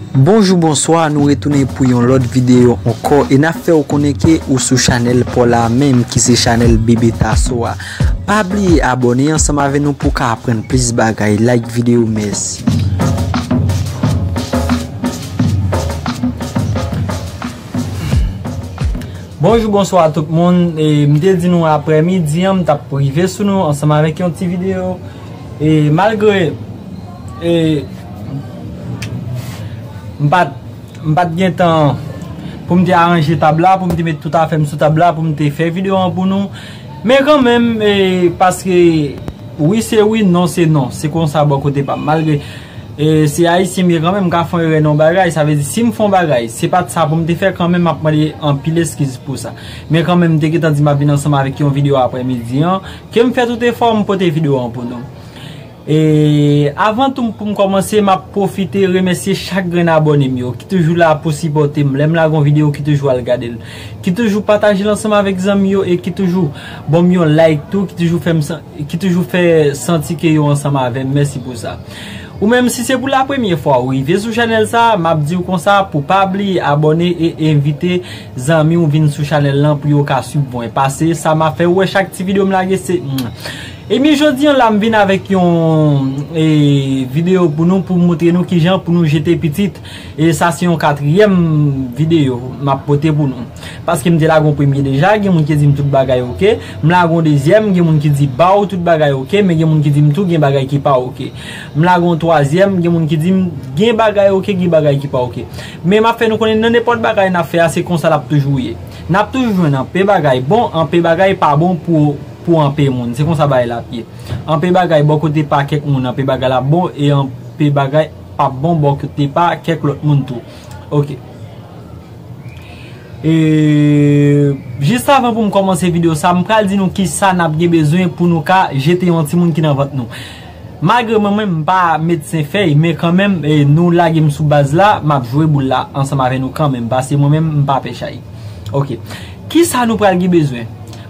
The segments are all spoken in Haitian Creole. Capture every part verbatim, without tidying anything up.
Bonjou, bonswa, nou retounen pou yon lòt videyo ankò e n ap fè w konnen ke ou sou chanèl pa w la menm ki se chanèl Bebe Tasso a. Pa bliye abòne ansanm avè nou pou w ka aprann plis bagay. Like videyo, mèsi. Bonjou, bonswa tout moun. E, m te di nou aprè midi an, m t ap rive sou nou ansanm avèk yon ti videyo. E malgre, e, m pa t, m pa t gen tan pou m te aranje tab la, pou m te met tout afè m sou tab la, pou m te fè videyo an pou nou. Men kanmenm, e, paske wi se wi, non se non. Se konsa bò kote pa m. Malgre, e, se Ayisyen m ye kanmenm, m ka fè yon erè nan yon bagay, sa vle di si m fè yon bagay, se pa t sa pou m te fè, kanmenm m ap mande anpil eskiz pou sa. Men kanmenm, m te gentan di m ap vin ansanm avèk yon videyo aprè midi an. Ke m fè tout efò, m pote videyo an pou nou. E avan tou pou m kòmanse, m ap pwofite remèsye chak grenn abòne m yo ki toujou la pou sipòte m. Lè m lage yon videyo, ki toujou al gade l, ki toujou pataje l ansanm avèk zanmi yo e ki toujou ban m yon like tou, ki toujou fè m san-, ki toujou fè santi ke yo ansanm avè m. Mèsi pou sa. Ou menm, si se pou la premyè fwa ou rive sou chanèl sa, m ap di w konsa pou pa bliye abòne e envite zanmi w vin sou chanèl lan pou yo ka swiv mwen. Pase sa m ap fè, ou wè chak ti videyo m lage se, mm. Ebyen, jodi an la, m vin avèk yon, e, videyo pou nou, pou m montre nou kijan pou nou jete pitit. E sa se yon katriyèm videyo m ap pote pou nou. Paske m te lage yon premye deja, gen moun ki di m tout bagay oke. M lage yon dezyèm, gen moun ki di ba w tout bagay oke, men gen moun ki di m tou gen bagay ki pa oke. M lage yon twazyèm, gen moun ki di m gen bagay oke, gen bagay ki pa oke. Men m ap fè nou konnen nan nenpòt bagay n ap fè a, se konsa l ap toujou ye. N ap toujou jwenn anpe bagay bon, anpe bagay pa bon pou, pou anpe moun. Se konsa bagay la ap ye. Anpe bagay bò kote pa kèk moun, anpe bagay la bon, e anpe bagay pa bon bò kote pa kèk lòt moun tou. Oke. E, jis avan pou m kòmanse videyo sa, m pral di nou kisa n ap gen bezwen pou nou ka jete yon timoun ki nan vant nou. Malgre mwen menm, m pa medsen fèy, men kanmenm, e, nou lage m sou baz la, m ap jwe boul la ansanm avè nou kanmenm, paske mwen menm, m pa pè chay. Oke. Kisa nou pral gen bezwen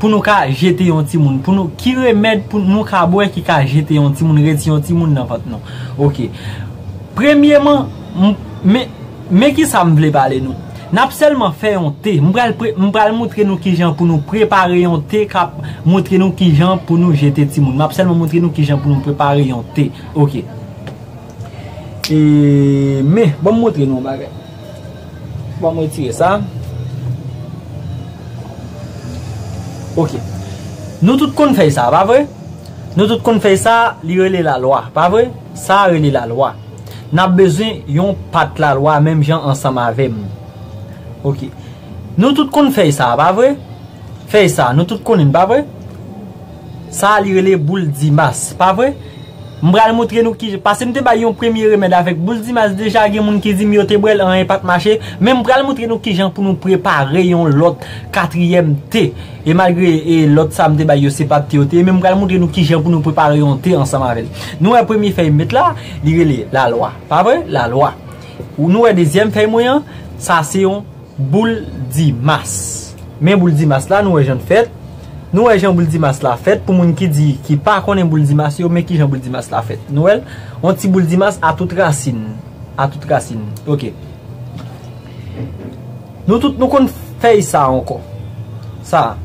pou nou ka jete yon timoun, pou nou, ki remèd pou nou ka bwè ki ka jete yon timoun, retire yon timoun nan vant nou? Oke. Premyèman, m, men, men kisa m vle pale nou. N ap sèlman fè yon te. M pral pre-, m pral montre nou kijan pou nou prepare yon te k ap montre nou kijan pou nou jete timoun. M ap sèlman montre nou kijan pou nou prepare yon te. Oke. E, men, ban m montre nou yon bagay. Ban m retire sa. Oke. Nou tout konn fèy sa, pa vre? Nou tout konn fèy sa, li rele lalwa, pa vre? Sa rele lalwa. N ap bezwen yon pat lalwa menm jan ansanm avè m. Oke. Nou tout konn fèy sa, pa vre? Fèy sa, nou tout konnen l, pa vre? Sa a, li rele boul dimas, pa vre? M pral montre nou ki, paske m te bay yon premye remèd avèk boul dimas deja, gen moun ki di m yo te bwè l, anyen pa t mache, men m pral montre nou kijan pou nou prepare yon lòt katriyèm te. E malgre, e, lòt sa m te bay yo, se pa t te yo te ye, men m pral montre nou kijan pou nou prepare yon te ansanm avè l. Nou wè premye fèy m met la, li rele lalwa, pa vre? Lalwa. Ou nou wè dezyèm fèy mwen an, sa se yon boul dimas. Men boul dimas la, nou wè jan l fèt. Nou wè jan boul dimas la fèt. Pou moun ki di, ki pa konnen boul dimas yo, men ki jan boul dimas la fèt. Nou wè l? Yon ti boul dimas a tout rasin. A tout rasin. Oke. Nou tout, nou konn fèy sa ankò. Sa.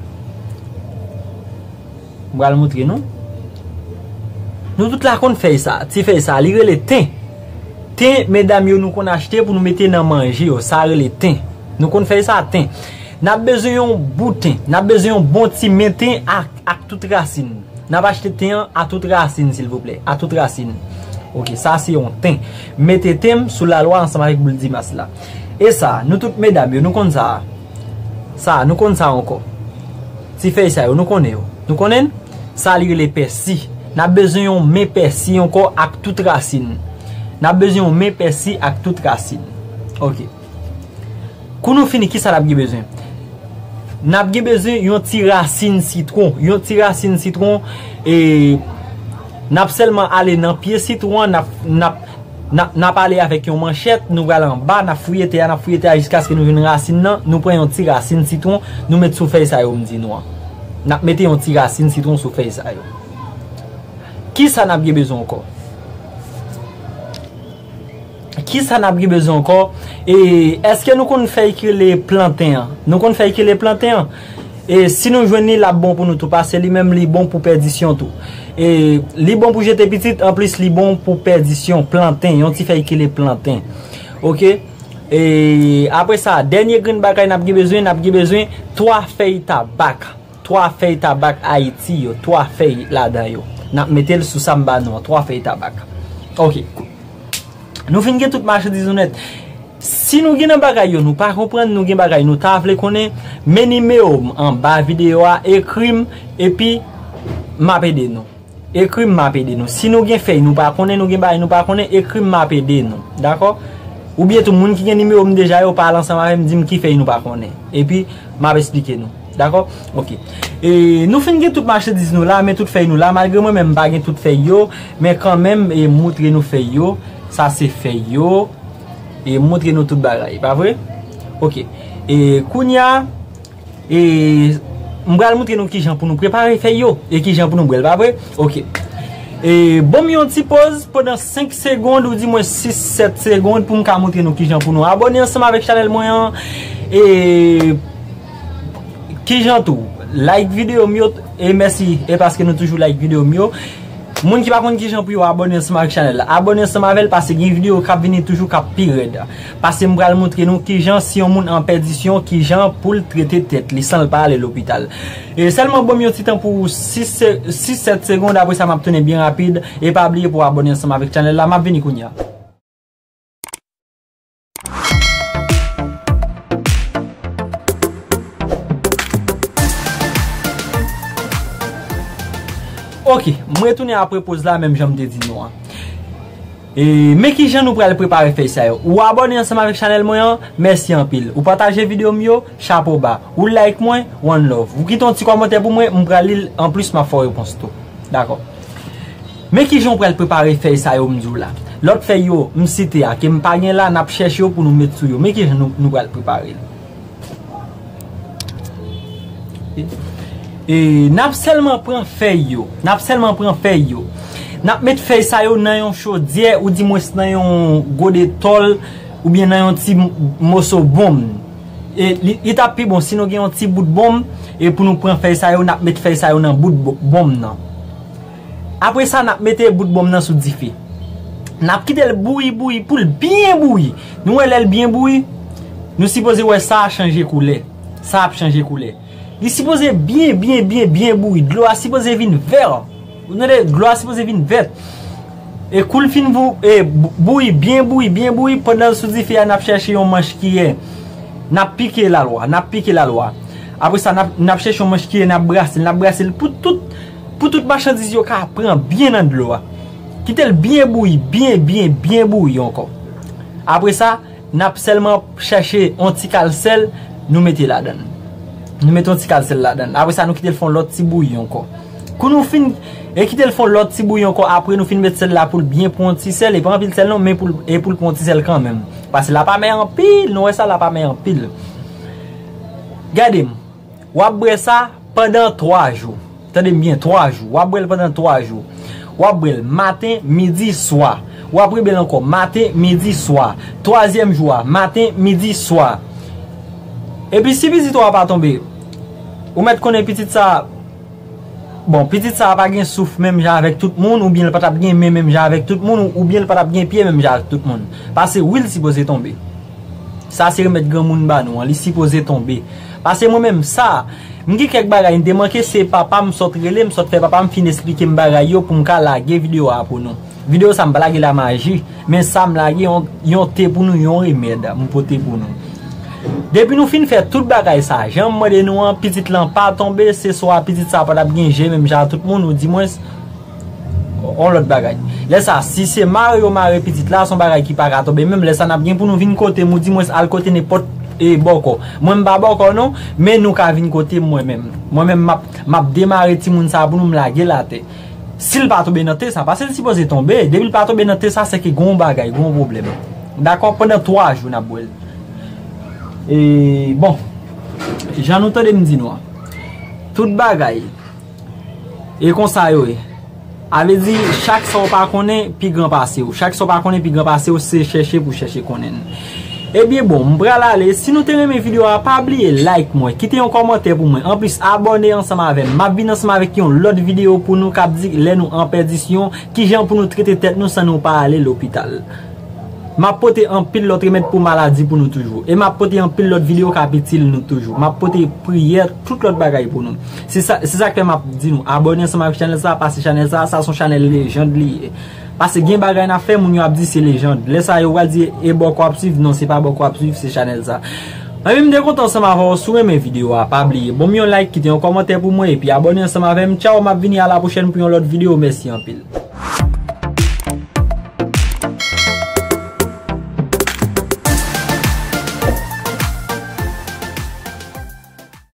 M pral montre nou. Nou tout la konn fèy sa, ti fèy sa, li rele ten. Ten, medam yo, nou konn achte pou nou mete nan manje yo, sa rele ten. Nou konn fèy sa, ten. N ap bezwen yon bout ten, n ap bezwen yon bon ti men ten ak, ak tout rasin. N ap achte ten an a tout rasin, silvouplè, a tout rasin. Oke, sa se yon ten. Mete ten m sou lalwa ansanm avèk boul dimas la. E sa, nou tout medam yo, nou konn sa. Sa, nou konn sa ankò. Ti fèy sa yo, nou konnen yo. Nou konnen l? Sa li rele pèsi. N ap bezwen yon men pèsi ankò ak tout rasin. N ap bezwen yon men pèsi ak tout rasin. Oke. Kou nou fini, kisa n ap gen bezwen? N ap gen bezwen yon ti rasin sitwon. Yon ti rasin sitwon, e, n ap sèlman ale nan pye sitwon an, n ap, n ap N ap, n ap ale avèk yon manchèt, nou pral anba, n ap fouye tè a, n ap fouye tè a jiskaske nou jwenn rasin nan, nou pran yon ti rasin sitwon, nou met sou fèy sa yo m di nou an. N ap mete yon ti rasin sitwon sou fèy sa yo. Kisa n ap gen bezwen ankò? Kisa n ap gen bezwen ankò? E èske nou konn fèy ki rele planten an? Nou konn fèy ki rele planten an? E si nou jwenn li, l ap bon pou nou tou, paske li menm li bon pou pèdisyon tou. E li bon pou jete pitit, anplis li bon pou pèdisyon, planten, yon ti fèy ki rele planten. Oke? E apre sa, dènye grenn bagay n ap gen bezwen, n ap gen bezwen twa fèy tabak. Twa fèy tabak Ayiti yo, twa fèy ladan yo. N ap mete l sou sa m ba nou an, twa fèy tabak. Oke. Nou fin gen tout machandiz nou nèt. Si nou gen nan bagay yo, nou pa konprann, nou gen bagay nou ta vle konnen, men nimewo m anba videyo a, ekri m, epi m ap ede nou. Ekri m, m ap ede nou. Si nou gen fèy nou pa konnen, nou gen bagay nou pa konnen, ekri m, m ap ede nou. Dakò? Oubyen tou, moun ki gen nimewo m deja yo, pale ansanm avè m, di m ki fèy nou pa konnen. Epi, m ap esplike nou. Dakò? Oke. E, nou fin gen tout machandiz nou la, men tout fèy nou la. Malgre mwen menm, m pa gen tout fèy yo, men kanmenm, e, m moutre nou fèy yo. Sa se fèy yo. E, m moutre nou tout bagay, pa vre? Oke. E, kounye a, e, m pral moutre nou kijan pou nou prepare fèy yo e kijan pou nou bwè l, pa vre? Oke. E, ban m yon ti pòz pandan senk segonn, ou di mwen sis, sèt segonn pou m ka moutre nou kijan pou nou abòne ansanm avèk chanèl mwen an. E, kijan tou, like videyo m yo, e mèsi, e paske nou toujou like videyo m yo. Moun ki pa konn kijan pou yo abòne ansanm avèk chanèl la, abòne ansanm avè l, paske gen videyo k ap vini toujou k ap pi rèd. Paske m pral moutre nou kijan, si yon moun an pèdisyon, kijan pou l trete tèt li san l pa ale lopital. E sèlman ban m yon ti tan pou sis, sis, sèt segonn, apre sa m ap tounen byen rapid. E pa bliye pou abòne ansanm avèk chanèl la, m ap vini kounye a. Oke, m retounen apre poz la, menm jan m te di nou an. E, men kijan nou pral prepare fèy sa yo. Ou abòne ansanm avèk chanèl mwen an, mèsi anpil. Ou pataje videyo m yo, chapo ba. Ou like mwen, one love. Ou kite yon ti kòmantè pou mwen, m pral li l, anplis m ap fè w repons tou. Dakò. Men kijan w pral prepare fèy sa yo m di w la. Lòt fèy yo m site a, ke m pa gen la, n ap chèche yo pou nou met sou yo. Men kijan nou, nou pral prepare l. E, n ap sèlman pran fèy yo. N ap sèlman pran fèy yo. N ap met fèy sa yo nan yon chodyè, ou di mwens nan yon gode tòl, oubyen nan yon ti m-, moso bonm. E li, li t ap pi bon si nou gen yon ti bout bonm, e pou nou pran fèy sa yo, n ap met fèy sa yo nan bout bo-, bonm nan. Apre sa, n ap mete bout bonm nan sou dife. N ap kite l bouyi, bouyi, pou l byen bouyi. Nou wè lè l byen bouyi, nou sipoze wè sa a chanje koulè. Sa ap chanje koulè. Li sipoze byen, byen, byen, byen bouyi. Dlo a sipoze vin vè. Ou tande? Dlo a sipoze vin vèt. E kou l fin bou-, e, bou-, bouyi, byen bouyi, byen bouyi, pandan l sou dife a, n ap chèche yon manch kiyè. N ap pike lalwa, n ap pike lalwa. Apre sa, n ap, n ap chèche yon manch kiyè, n ap brase l, n ap brase l pou tout, pou tout machandiz yo ka pran byen nan dlo a. Kite l byen bouyi, byen, byen, byen bouyi ankò. Apre sa, n ap sèlman chèche yon ti kal sèl, nou mete ladan l. Nou mete yon ti kal sèl ladan l. Apre sa, nou kite l fè yon lòt ti bouyi ankò. Kou nou fin, e kite l fè yon lòt ti bouyi ankò, apre nou fin met sèl la pou l byen pran yon ti sèl, e pa anpil sèl non, men pou l, e pou l pran yon ti sèl kanmenm. Paske l ap amè anpil, nou wè sa, l ap amè anpil. Gade m, w ap bwè sa pandan twa jou. Tande m byen, twa jou. W ap bwè l pandan twa jou. W ap bwè l maten, midi, swa. W ap rebwè l ankò maten, midi, swa. Twazyèm jou a, maten, midi, swa. Epi si pitit ou a pa tonbe, ou mèt konnen pitit sa, bon, pitit sa a pa gen souf menm jan avèk tout moun, oubyen l pa t ap gen men menm jan avèk tout moun, ou, oubyen l pa t ap gen pye menm jan avèk tout moun. Paske wi, l sipoze tonbe. Sa se remèd granmoun ba nou an, li sipoze tonbe. Paske mwen menm sa, m gen kèk bagay m te manke, se papa m sot rele m, sot fè papa m fin esplike m bagay yo pou m ka lage videyo a pou nou. Videyo sa m pa lage la maji, men sa m lage yon, yon te pou nou, yon remèd m pote pou nou. Depi nou fin fè tout bagay sa, jan m mande nou an, pitit lan pa tonbe, se swa pitit sa pa t ap gen je menm jan ak tout moun, ou di mwens, yon lòt bagay. Lè sa, si se mare yo mare pitit la, se yon bagay ki pa ka tonbe menm. Lè sa, n ap gen pou nou vin kote m, ou di mwens al kote nenpòt, e, bòkò. Mwen, m pa bòkò non, men nou ka vin kote m mwen menm. Mwen menm, m ap, m ap demare timoun sa pou nou, m lage l atè. Si l pa tonbe nan te sa, paske l sipoze tonbe, depi l pa tonbe nan te sa, se ke gen yon bagay, gen yon pwoblèm. Dakò, pandan twa jou n ap bwè l. E, bon, jan nou tande m di nou an, tout bagay, e konsa yo ye. A vle di, chak sa w pa konnen, pi gran pase w. Chak sa w pa konnen, pi gran pase w, se chèche pou chèche konnen. Ebyen bon, m pral ale. Si nou te renmen videyo a, pa bliye like mwen, kite yon kòmantè pou mwen. Anplis, abòne ansanm avè m. M ap vin ansanm avèk yon lòt videyo pou nou k ap di lè nou an pèdisyon, kijan pou nou trete tèt nou san nou pa ale lopital. M ap pote anpil lòt remèd pou maladi pou nou toujou. E m ap pote anpil lòt videyo k ap itil nou toujou. M ap pote priyè, tout lòt bagay pou nou. Se sa, se sa k fè m ap di nou, abòne ansanm avèk chanèl sa, paske chanèl sa, sa se yon chanèl lejand li ye. Paske gen bagay n ap fè, moun yo ap di se lejand. Lè sa yo pral di, e bò k w ap swiv, non, se pa bò k w ap swiv, se chanèl sa. Mwen menm, m te kontan ansanm avè w, si w renmen videyo a, pa bliye ban m yon like, kite yon kòmantè pou mwen, epi abòne ansanm avè m. Tchaw, m ap vini a la pwochèn pou yon lòt videyo. Mèsi anpil.